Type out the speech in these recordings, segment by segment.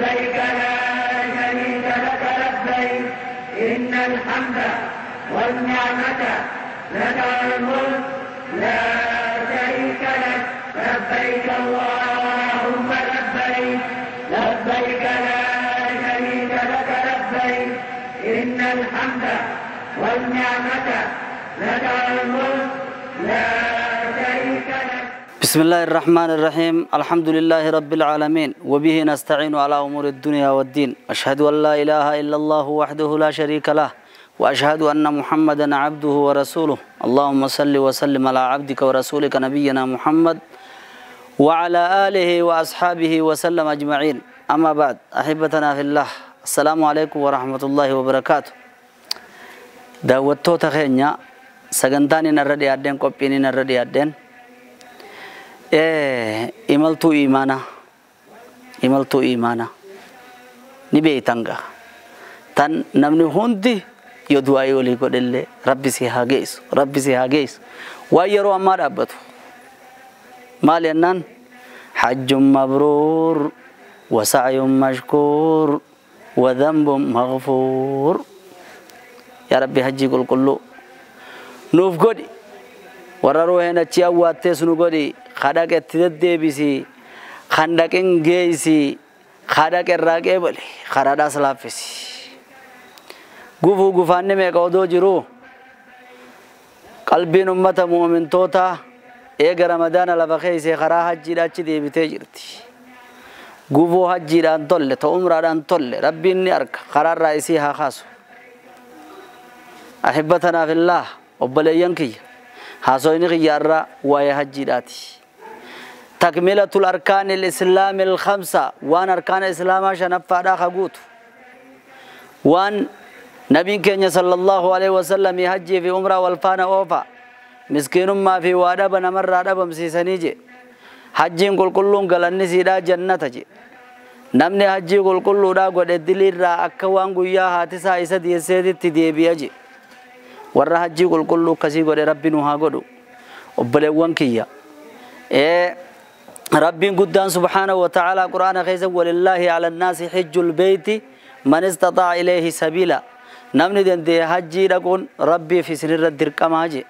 لبيك لا شريك لك لبيك إن الحمد والنعمة لك الملك لا شريك لك لبيك اللهم لبيك لبيك لا شريك لك لبيك إن الحمد والنعمة لك الملك لا شريك لك. بسم الله الرحمن الرحيم. الحمد لله رب العالمين، وبه نستعين على أمور الدنيا والدين. أشهد أن لا إله إلا الله وحده لا شريك له، وأشهد أن محمدا عبده ورسوله. اللهم صل وسلم على عبدك ورسولك نبينا محمد وعلى آله وأصحابه وسلم أجمعين. أما بعد، أحبتنا في الله، السلام عليكم ورحمة الله وبركاته. دعوتو تخينيا سغنتاني نردي أدين قبيني نردي أدين imaltuu imaanaa, imaltuu imaanaa ni beeytanga tan namni hundi yoo du'aa olii godhellee rabbi si haa geessu, rabbi si haa geessu. Waan yeroo ammaa dhaabbatu maal jennaan, hajjun mabruur wa sa'yun mashkuur wa dhanbun maghfuur. Yaa rabbi, hajjii qulqulluu nuuf godhi, warra ruuheen achi awwaattees nu godhi, kadhaqe itti deddeebisi, kan dhaqin geessi, kadhaqe irraa qeebali, karaadhaas laaffisi. Gufuu gufaanni meeqa odoo jiru, qalbiin ummata mu'mintoota eega Ramadaana lafa keeysee karaa hajjiidha achi deebitee jirti. Gufuu hajjiidhaan tolle, ta umraadhaan tolle, rabbiin ni arga, karaarraa isii haa kaasu. Ahibbatanaa fillaah, obboleeyyan kiyya, haasoyni kiyya irraa waa'ee hajjiidhaati. Takmilatul arkaanil islaamil khamsa, waan arkaana islaamaa shanaffaadhaa kaguutu, waan nabiin keenya sallallahu alaihi wasallam hajjii fi umraa wal faana oofa, miskiinummaa fi waa dhaba namarraa dhabamsiisanii je. Hajjiin qulqulluun galanni siidhaa jannata je. Namni hajjii qulqulluudhaa godhe diliirraa akka waan guyyaa haatisaa isa deesseetitti deebi'a je. Warra hajjii qulqulluu akkasii godhe rabbi nu haa godhu. Obboleewwan kiyya, rabbiin guddaan subhaanahu wa ta'aalaa quraana keessa, walillaahi ala nnaasi hijjul beeyti man istaxaa'a ilayhi sabiila, namni danda'e hajjii dhaquun rabbiif isinirra dirqamaa je.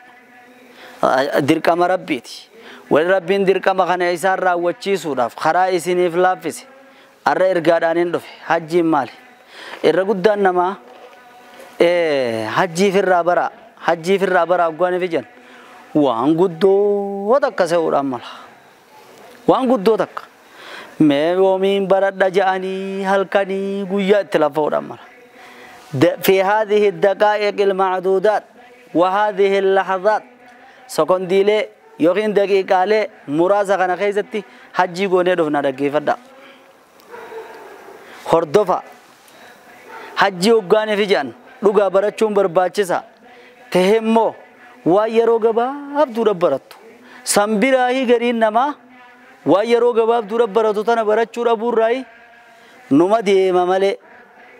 Dirqama rabbiiti. Wali rabbiin dirqama kana isaan raawwachiisuudhaaf karaa isiniif laaffise. Arra ergaadhaan hin dhufe. Hajjiin maali? Irra guddaan namaa hajjiif irraa bara, hajjiif irraa bara aggaaniif jan waan guddoo takka se'uudhaan mala. Waan guddoo takka mee yoomiin baradha ja'anii halkanii guyyaa itti lafa'uudhaan mala. في هذه الدقائق المعدودات وهذه اللحظات، sekondiilee yookiin daqiiqaalee muraasa kana keessatti hajjii goonee dhufna. Dhaggeeffadha, hordofa. Hajjii hoggaaniif ijaan dhugaa barachuun barbaachisa tahee immoo waan yeroo gabaabduudha barattu sanbiraahii. Gariin namaa waan yeroo gabaabduudha baratu tana barachuu dhabuurraayi numa deema malee,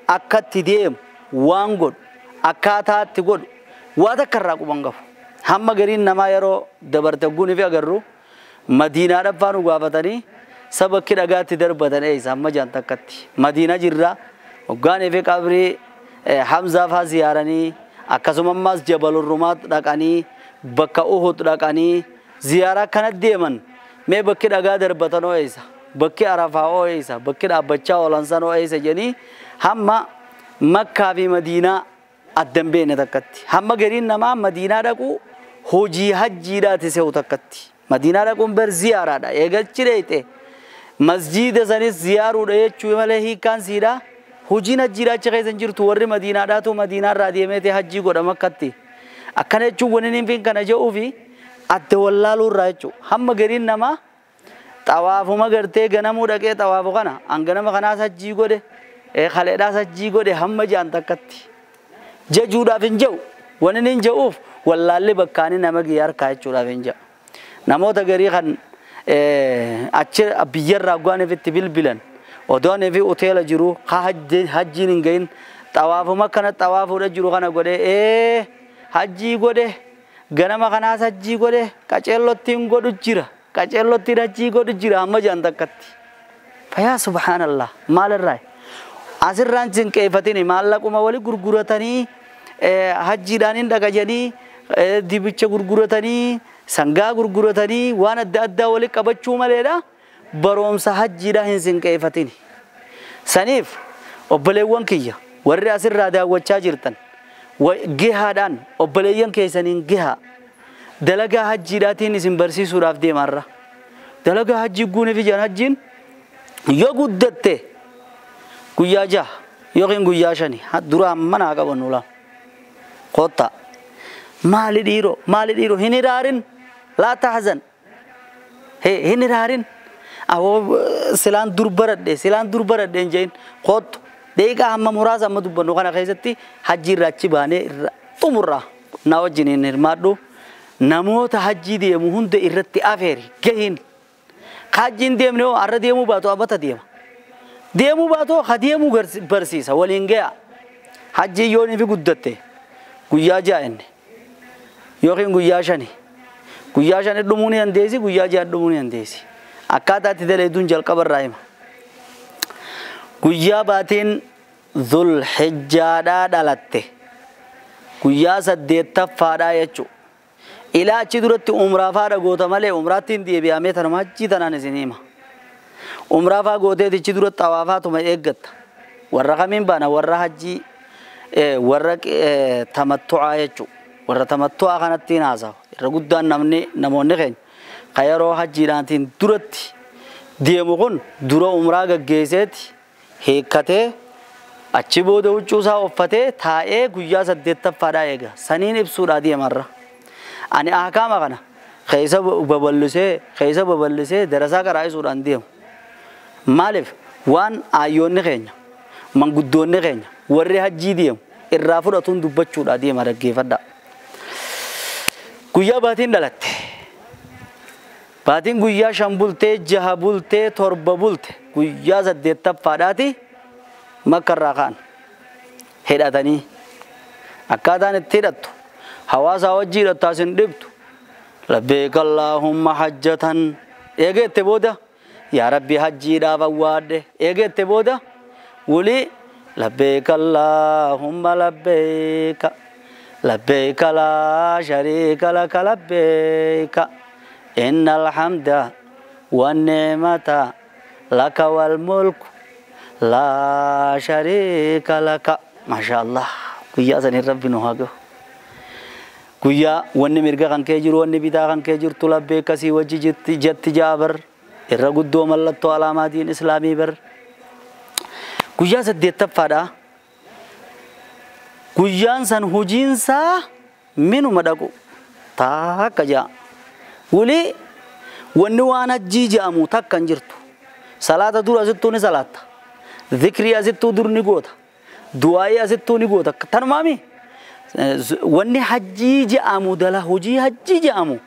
akkatti deemu, waan godhu, akkaataatti godhu waa takka irraa quban qabu. Hamma gariin namaa yeroo dabarte guunii fi agarru Madiinaadhaan faanu gaafatanii, sabakki dhagaatti darbatan eessa hamma jaan takkatti Madiina jirra. Hoggaanii fi qabrii Hamzaa faa ziyaaranii, akkasuma ammaas Jabalurrumaat dhaqanii, bakka Uhud dhaqanii ziyaaraa kanatti deeman, mee bakki dhagaa darbatan oo eessa, bakki Arafaa oo eessa, bakki dhaabbachaa oolan san oo eessa jedhanii hamma Makkaa fi Madiinaa addan beene takkatti. Hamma gariin namaa Madiinaa dhaquu hojii hajjiidhaati se'u takkatti. Madiinaa dhaquun bar ziyaaraadha. Eegachi dheeyxe masjiida sanis ziyaaruudha jechuu malee hiikkaan siidha. Hojiin hajjiidha achi keessa hin jirtu. Warri Madiinaadhaatu Madiinaarraa deemeeti hajjii godha Makkatti. Akkana jechuun wanni inni kana jedhuu fi adda wallaaluu irraa jechuudha. Hamma gariin namaa xawaafuma gartee ganamuu dhaqee xawaafu kana, an ganama kanaas hajjii godhe, kaleedhaas hajjii godhe hamma jaan takkatti. Jajuudhaaf hin jedhu. Wanni inni jedhuuf wallaalli bakkaanii nama giyya harkaa jechuudhaaf hin jedhu. Namoota garii kan achi biyyarraa guwaaniif itti bilbilan, odoonii fi hoteela jiru hajjiin hin gahin, xawaafuma kana xawaafuudha jiru kana godhe, hajjii godhe, ganama kanaas hajjii godhe, qaceellottiin godhu jira, qaceellottiin hajjii godhu jira hamma jaan takkatti. Fayaa subhaanallah maalirraa asirraan cinqeeffatini maallaquma wali gurguratanii hajjiidhaan hin dhaqajanii dibicha gurguratanii sangaa gurguratanii waan adda addaa wali qabachuu maleedha baroomsa hajjiidhaan hin cinqeeffatini. Saniif obboleewwan kiyya warri asirraa daawwachaa jirtan gihaadhaan obboleeyyan keessaniin gihaa dalagaa hajjiidhaatiin isin barsiisuudhaaf deemarra. Dalagaa hajjii guuniif ijaan hajjiin yoo guddatte guyyaa 6 yookiin guyyaa 5 dura mana qabannu laa kotta maali dhiiroo hin iraarin laa tahzan hin iraarin awoo silaan dur baradhe hin jeen kottu deeqa hamma muraasa amma dubbannu kana keessatti hajjii irraa achi baanee irra xumurra na wajjin hin hirmaadhu namoota hajjii deemu hunda irratti afeeri gahiin hajjiin deemne hoo arra deemuu baatu abata deema deemuu baatu ha deemuu barsiisa waliin ga'a hajjii yoo ni fi guddatte guyyaa 6 inni yookiin guyyaa 5 guyyaa 5 dhumuu ni dandeessi guyyaa 6 dhumuu ni dandeessi akkaataa itti dalaguun jalqabarraa hima. Guyyaa baatiin Zulhijjaadhaa dhalatte guyyaa 8ffaadhaa jechuudha. Ilaa achi duratti umraafaadha goota malee umraatti hin deebi'amee tanuma hajjii tanaan isin hima. Umraafaa gooteeti achi duratti xawaafaatuma eeggatta. Warra kamiin baana warra hajjii warra tamattu'aa jechuudha. Warra tamattu'aa kanatti haasawa. Irra guddaan namoonni keenya kan yeroo hajjiidhaatiin duratti deemu kun dura umraa gaggeesseeti hiikkatee achi booda huccuu isaa uffatee taa'ee guyyaa 8ffaadhaa eega. Saniin ibsuudhaa deemarra. Ani ahkaama kana keessa babal'isee darasaa qaraa'isuudhaan deemu. Maaliif waan ayyoonni keenya manguddoonni keenya warri hajjii deemu irraa fudhatuun dubbachuudhaa deema dhaggeeffadhaa. Guyyaa baatiin dhalatte. Baatiin guyyaa 5 bultee 6 bultee 7 bulte guyyaa 8ffaadhaati makkarraa ka'an hidhatanii akkaataan itti hidhattu hawaasa wajjii hidhattu asin dhibtu labbeek allaahumma hajjatan eegeette booda yaa rabbi hajjiidhaaf awwaadhe eegeette booda wulii labbeek allaahumma labbeeka labbeeka laa shariika laka labbeeka innal hamda wanni'mata laka wal mulku laa shariika laka. Maasha Allah guyyaa sanii rabbi nu haa gahu. Guyyaa wanni mirga kan kee jiru wanni bitaa kan kee jirtu labbeeka sii wajji jetti jaabar irra guddoo mallattoo alaamaatiin islaamii bar. Guyyaa 8ffaadha. Guyyaan san hojiinsaa minuma dhaqu takka ja'a. Wulii wanni waan hajjii jedhamu takka hin jirtu. Salaata dura asittuu ni salaatta. Zikrii asittuu dur ni goota. Du'aayii asittuu ni goota. Tanumaami wanni hajjii jedhamu dala hojii hajjii jedhamu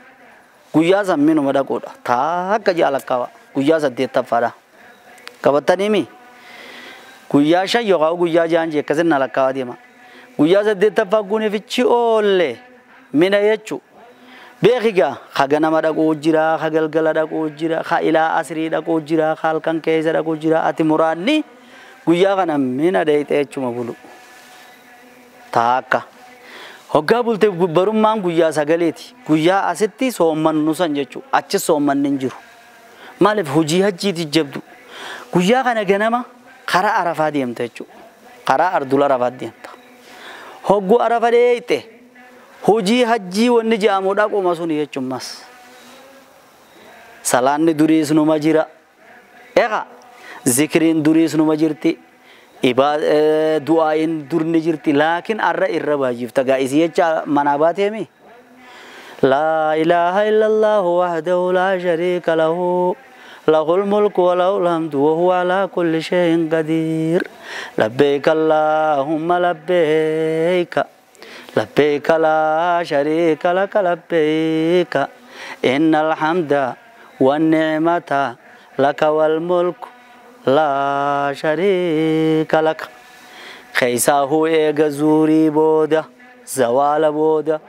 guyyaa san minuma dhaquudha. Takka ja'a lakkaawaa guyyaa 8ffaadha. Qabattaniimi guyyaa 5 yookaan guyyaa 6 jee akkasin na lakkaawaa deema. Guyyaa 8ffaa guunifichi oolle mina jechuu. Beekigaa ka ganama dhaquu jira, ka galgala dhaquu jira, ka ilaa asrii dhaquu jira, ka halkan keessa dhaquu jira. Ati muraanni guyyaa kana mina dheeyxee jechuma bulu. Taakka. Hoggaa bulte barummaan guyyaa 9ti. Guyyaa asitti soommannu san jechuu. Achi soommanni hin jiru. Maaliif hojii hajjiiti jabdu. Guyyaa kana ganama karaa Arafaa deemta jechuudha. Karaa ardula Arafaa deemta. Hogguu Arafa dheeyxe hojii hajjii wanni jedhamu dhaquma suni jechuun salaanni duriis numa jira. Egaa zikriin duriis numa jirti. Du'aayin durni jirti. Laakiin arra irra baay'ifta. Gaa'isii jecha manaa baateemi. Laa ilaaha illallahu wahdahu laa shariika lahu. Lahul mulku wa lahul hamdu wa huwa alaa kulli shay'in qadiir. Labbayka Allahumma labbayka. Labbayka laa shariika laka labbayka. Innal hamda wan ni'mata laka wal mulku laa shariika laka. Keessaahu eega zuurii booda zawaala booda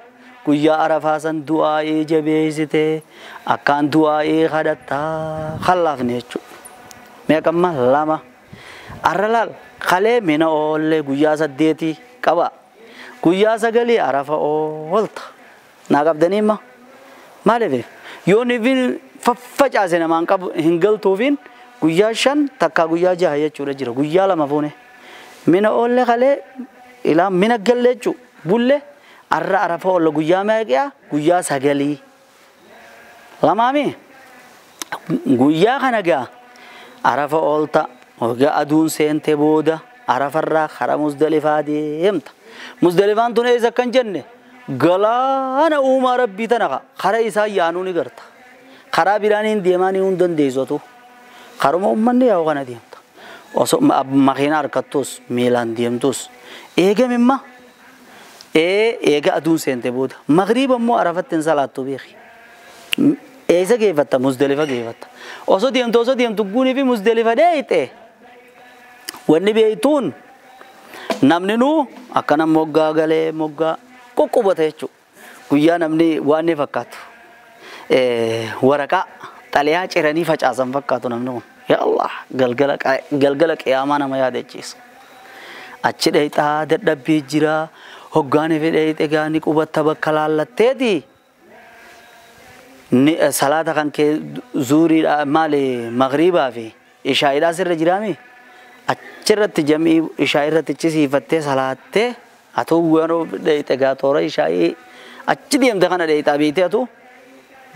guyyaa Arafaa san du'aa'ii jabeessitee akkaan du'aa'ii kadhattaa kallaafne jechuudha. Meeqamma 2. Arra laal kalee mina oollee guyyaa 8 qaba. Guyyaa 9 Arafa oolta. Naa qabdanii imma maaliif yoo nifin faffacaase namaan qabu hin galtuufiin guyyaa 5 takkaa guyyaa 6 jechuudha jira. Guyyaa 2 fuune mina oollee kalee ilaa mina galle jechuu bulle arra Arafa oolla guyyaa meeqaa guyyaa 9 lamaami guyyaa kana gaa Arafa oolta. Hoggaa aduun seente booda Arafarraa karaa Muzdalifaa deemta. Muzdalifaan tun eessa akkan jenne galaana uumaa rabbii tana karaa isaa yaanuu ni garta. Karaa biraaniin deemaa ni hin dandeessatu. Karuma uummanni yaa'u kana deemta. Osoo makiina harkattus miilaan deemtus eegamimma eega aduun seente booda magriiba immoo Arafatti hin salaattu beeki. Eessa geeffatta? Muzdalifa geeffatta. Osoo deemtu guunii fi Muzdalifa dheeyite. Wanni beeytuun namni nuu akkana moggaa galee moggaa qoqqobata jechuudha. Guyyaa namni waan ni fakkaatu. Waraqaa xalayaa ciranii facaasan fakkaatu namni kun. Yaa Allah galgala qiyaamaa nama yaadachiisa. Achi dheeyxaa dadhabbii jira. Hoggaan fi dheeyxe gaanii qubatta bakka laallatteeti. Ni salaata kan kee zuuriidha maali magriibaa fi ishaa'iidhaa sirra jiraami. Achirratti jamii ishaa irratti chisiifattee salaattee atuu yeroo dheeyxe gaa toora ishaa'ii achi deemte kana dheeyxaa beeytee atuu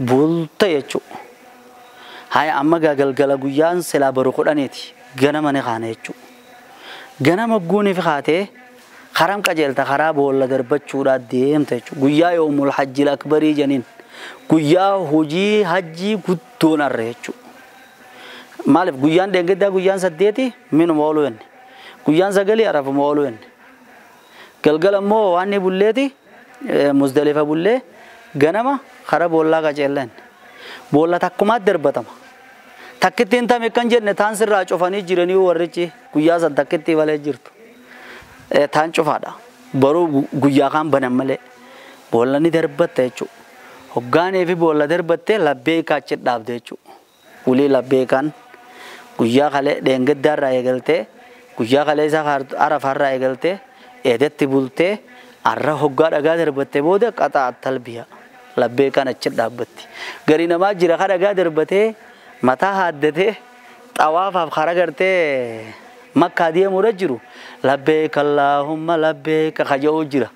bulta jechuudha. Haya amma gaa galgala guyyaan silaa baru 10ti ganama ni kaana jechuudha. Ganama guuniif kaatee karam qajeelta karaa boolla darbachuudhaa deemta jechuudha. Guyyaa yoomul hajjil akbarii janiin guyyaa hojii hajjii guddoon arre jechuudha. Maaliif guyyaan dheengaddaa guyyaan 8 minuma ooluu jenne. Guyyaan 9 Arafuma ooluu jenne. Galgala immoo waan ni bulleeti Muzdalifa bullee ganama karaa boollaa qajeellan. Boolla takkumaatti darbatama. Takkittiin tame kan jenne taan sirraa cufanii jiranii warrichi guyyaa san takkittii malee jirtu. Taan cufaadha. Baruu guyyaa kaan banan malee boolla ni darbatta jechuudha. Hoggaanii fi boolla darbattee labbee kaachi dhaabde jechuudha. Ulii labbee kan guyyaa kalee dheengaddaarraa eegaltee guyyaa kalee isaa Arafaarraa eegaltee eedatti bultee arra hoggaa dhagaa darbattee booda qaxaa talbiya labbee kan achi dhaabbatti. Garii namaa jira ka dhagaa darbatee mataa haaddatee xawaafaaf karaa gartee Makkaa deemuudha jiru labbeeka Allaahumma labbeeka kaja'uu jira.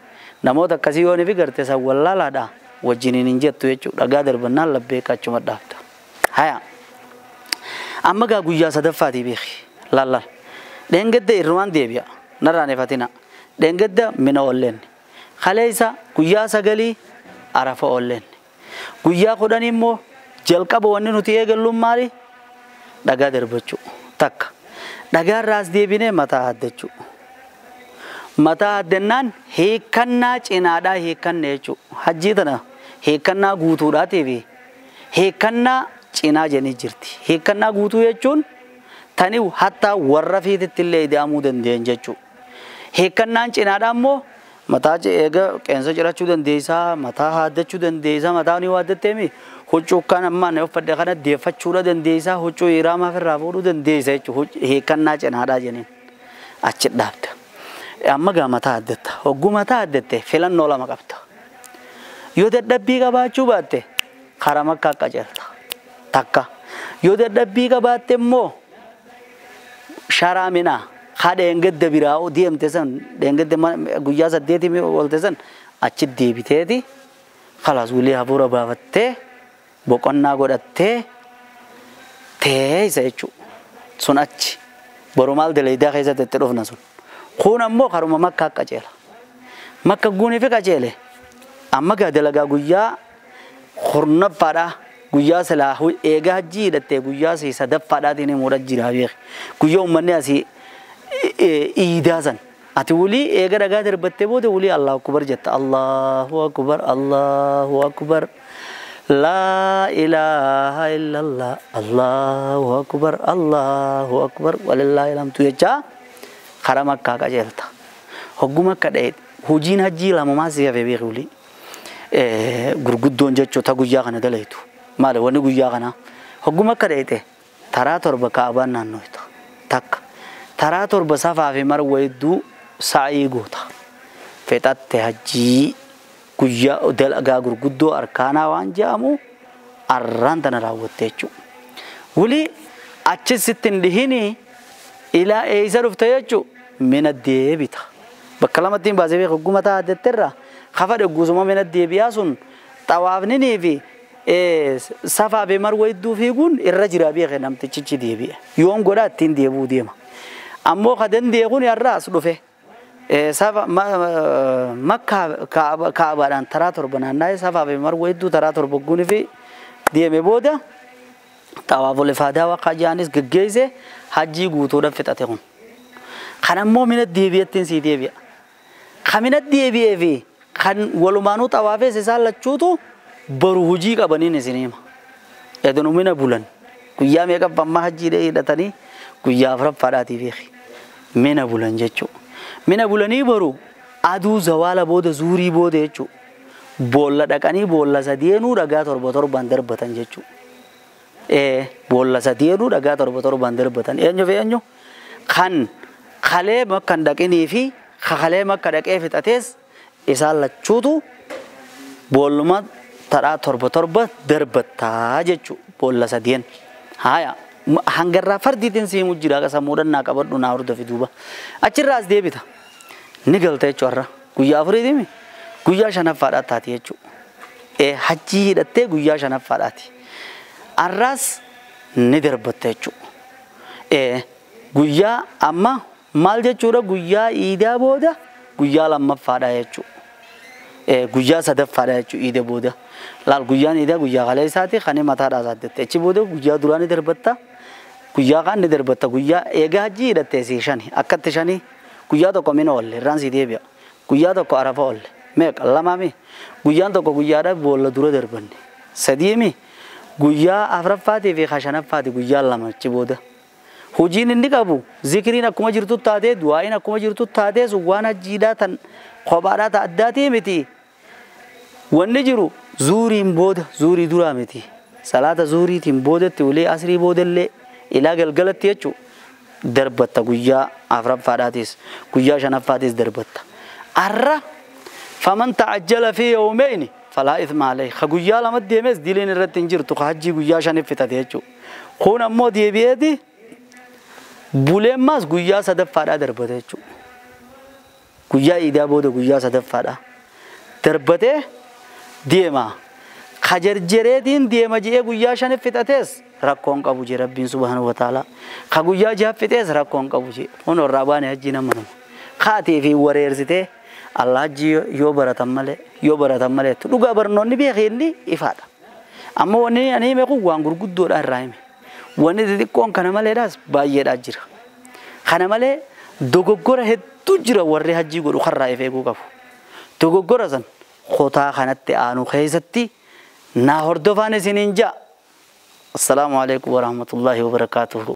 Namoota akkasii yoo ni fi garte san wallaalaadha wajjiniin hin jettu jechuudha. Dhagaa darbannaan labbeeka achuma dhaabda. Haya. Amma gaa guyyaa 3ffaatii beeki. Laallal. Dheengadda irrumaan deebi'a. Narraan ifatina. Dheengadda mina oolleen. Kaleessa guyyaa 9 Arafa oolleen. Guyyaa 10 immoo jalqaba wanni nuti eegalluun maali? Dhagaa darbachuu. Takka. Dhagaa irraas deebinee mataa haaddachuu. Mataa haaddannaan hiikkannaa cinaadhaa hiikkanne jechuudha. Hajjii tana hiikkannaa guutuudhaatii fi hiikkannaa cinaa jennee jirti. Hiikkannaa guutuu jechuun tani hattaa warra fiititti illee ida'amuu dandeenye jechuudha. Hiikkannaan cinaadhaa immoo mataa eega qeensa cirachuu dandeessaa, mataa haaddachuu dandeessaa, mataa ni haaddatteemi huccuu kan ammaa na uffadhe kana deeffachuudha dandeessaa, huccuu hiiramaa ofirraa fuudhuu dandeessa jechuudha. Hiikkannaa cinaadhaa jenneen achi dhaabda. Amma gaa mataa haaddatta. Hogguu mataa haaddatte filannoo 2 qabda. Yoo dadhabbii qabaachuu baatte karaa Makkaa qajeelta. Takka. Yoo dadhabbii qabaatte immoo sharaa minaa haa dheengadda biraa deemte san dheengadda guyyaa 8 oolte san achi deebiteeti khalaas ulee hafuura baafattee boqonnaa godhattee teessa jechuudha. Sun achi boru maal daleedaa keessatti itti dhufna sun. Kun ammoo karuma Makkaa qajeela. Makka guunii fi qajeele amma gaa dalagaa guyyaa 10ffaadhaa guyyaa silaa eega hajjii hidhattee guyyaa 3ffaadhaatiin himuudha jira beeki. Guyyaa uummanni asii iidaa san ati wulii eega dhagaa darbattee booda wulii Allahu akbar jetta. Allahu akbar Allahu akbar laa ilaaha illallah Allahu akbar Allahu akbar walillaahi alhamdu jechaa karaa Makkaa qajeelta. Hogguma akka dha'e hojiin hajjii lamumaa si hafe beeki wulii. Gurguddoon jechoota guyyaa kana dalaytu. Maali wanni guyyaa kanaa hogguma akka dha'e Taraa 7 Kaabaan naannoyta. Takka. Taraa 7 Safaa fi Marwa hedduu sa'ii goota. Fexatte hajjii guyyaa dalagaa gurguddoo arkaanaa waan jedhamu arraan tana raawwatte jechuudha. Wuli achi sitti hin dhihini ilaa eessa dhufte jechuudha mina deebita. Bakka lamatti hin baasee beeku gumataa addetterra kafa dhugusuma mina deebi'aa sun xawaafninii fi Safaa fi Marwa hedduu fiiguun irra jira beeke namtichichi deebi'e. Yoom godhaa ittiin deebi'uu deema. Ammoo ka danda'e kun har'a as dhufe. Safa Makkaa Kaabaadhaan taraa 7 naanna'ee Safaa fi Marwa hedduu taraa 7 guunii fi deeme booda xawaaful ifaadaa waaqa jaanis geggeesse hajjii guutuudhaan fixate kun. Kan ammoo mina deebi'ettiin sii deebi'a. Kan mina deebi'ee fi kan walumaanuu xawaafes isaan lachuutu boru hojii qabaniin isin hima. Edunu mina bulan. Guyyaa meeqa ammaa hajjii hidhatanii guyyaa 4ffaadhaatii beeki. Mina bulan jechuudha. Mina bulanii boru aduu zawaala booda zuurii booda jechuudha. Boolla dhaqanii boolla 3 dhagaa 7 7 darbatan jechuudha. Boolla 3 dhagaa 7 7 darbatan. Eenyu fi eenyu? Kan kalee makka hin dhaqinii fi kalee makka dhaqee fixatees isaan lachuutu boolluma taraa 7 7 darbattaa jechuudha. Boolla 3. Haaya. Hangarraa fardiitiin siimu jira akka sammuudhaan naa qabadhu naa hordofi duuba. Achirraa as deebita. Ni galta jechuudha har'a. Guyyaa 4 guyyaa 5ffaadhaa taati jechuudha. Hajjii hidhattee guyyaa 5ffaadhaati. Har'aas ni darbatta jechuudha. Guyyaa amma maal jechuudha guyyaa iidaa booda guyyaa 2ffaadhaa jechuudha. Guyyaa 3ffaadhaa jechuudha iida booda. Laal guyyaan iidaa guyyaa kalee isaati kan mataadhaa saaddatte. Achi booda guyyaa duraa ni darbatta. Guyyaa kaan ni darbatta. Guyyaa egaa hajjii hidhattee sii 5 akkatti 5 guyyaa 1 mina oolle irraan sii deebi'a. Guyyaa 1 Arafa oolle meeqa 2 mi guyyaan 1 guyyaadha boolla dura darbanne 3 mi guyyaa 4ffaatii fi 5ffaati guyyaa 2 achi booda. Hojiin inni qabu zikriin akkuma jirtu taatee du'aa'iin akkuma jirtu taatee sun waan hajjiidhaa tan kophaadhaa ta addaatii miti. Wanni jiru zuuriin booda zuurii duraa miti. Salaata zuuriitiin boodatti ulee asrii boodallee ilaa galgalatti jechuudha. Darbatta guyyaa 4ffaadhaatis guyyaa 5ffaatis darbatta. Arra faman ta'ajjala fi yawmayni falaa ithma alayhi. Ka guyyaa 2 deemes diliin irratti hin jirtu ka hajjii guyyaa 5 fixate jechuudha. Kun ammoo deebi'eeti buleemmaas guyyaa 3ffaadhaa darbate jechuudha. Guyyaa iidaa booda guyyaa 3ffaadhaa darbatee deema. Ka jarjareetiin deema je'ee guyyaa 5 fixatees rakkoon qabu jee Rabbiin subhaanahu wa ta'ala. Ka guyyaa 6 fixees rakkoon qabu jee. Kun warraa baane hajjii nama nama. Kaatee fi wareersitee Allah hajjii yoo baratan malee yoo baratan malee dhugaa barnoonni beekee inni ifaadha. Amma wanni ani hime kun waan gurguddoodha irraa hime. Wanni xixiqqoon kana maleedhaas baay'eedhaa jira. Kana malee dogoggora hedduu jira warri hajjii godhu karraa if eeguu qabu. Dogoggora san kutaa kanatti aanu keessatti naa hordofaan isiniin ja'a. Assalaamu alaikum warahmatullahi wabarakaatuhu.